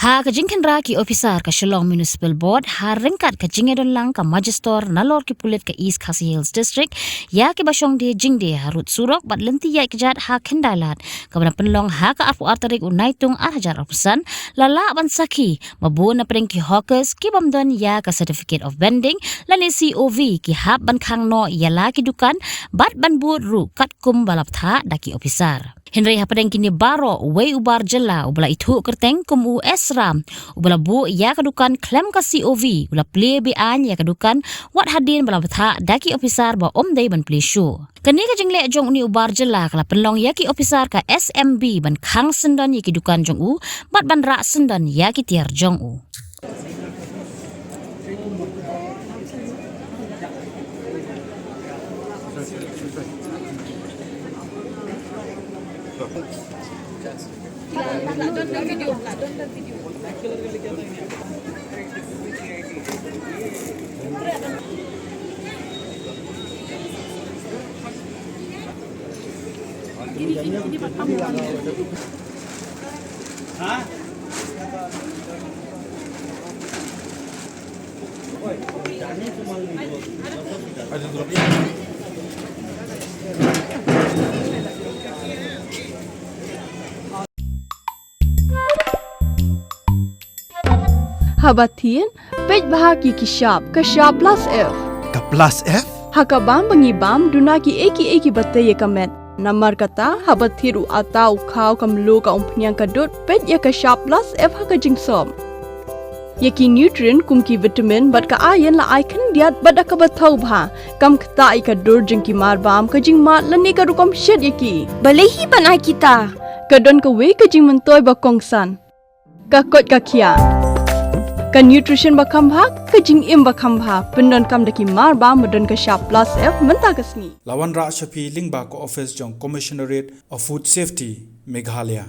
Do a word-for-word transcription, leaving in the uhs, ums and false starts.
Ha ka jingkhynra ki ophisar ka Shillong Municipal Board ha ryngkat ka jingïadonlang ka Magistrate nalor ki pulit ka East Khasi Hills District ïa kiba shong die jingdie harud surok bad lynti ïaid kjat ha Khyndailad kaba la pynlong ha ka arphew ar tarik u Naitung ar hajar arphew san, la lah ban sakhi ba bun na pdeng ki hawkers ki bym don ïa ka Certificate of Vending lane C O V ki hap ban khang noh ïa la ki dukan bad ban bud ruh katkum ba la bthah da ki ophisar. Hynrei hapdeng kine baroh, uwei u bar jylla uba la ithuh kyrteng kum u Esram, uba la buh ïa ka dukan khlem ka C O V, u la plie beaiñ ïa ka dukan wat hadien ba la bthah da ki ophisar ba ym dei ban plie shuh. Kane ka jingleh jong une u bar jylla ka la pynlong ïa ki ophisar ka S M B ban khang syndon ïa ki dukan jong u bad ban rah syndon ïa ki tiar jong u. Haba thied, peit bha ki ki shap, ka shap plus F. Ka plus F? Ha ka bam ba ngi bam, duna ki ei ki ei kiba tei ïa ka met. Namar kata, haba thied u atta, u khaw, ka mluh, ka umphniang, ka dud, peit ïa ka shap plus F ha ka jingsop. Ïa ki nutrient kum ki vitamin bad ka iron la ai khyndiat bad da kaba thaw bha. Kam ktah ïa ka dur jong ki marbam, ka jingmad lane ka rukom shet ïa ki. Balei hi ban ai kita? Ka don kawei ka jingmyntoi ba kongsan. Ka koit ka khiah. Ka nutrition ba kham bha, ka jingim ba kham bha. Pyndonkam da ki marbam ba don ka shap plus F mynta ka sngi. La wanrah sha phi lyngba ka office jong Commissionerate of Food Safety, Meghalaya.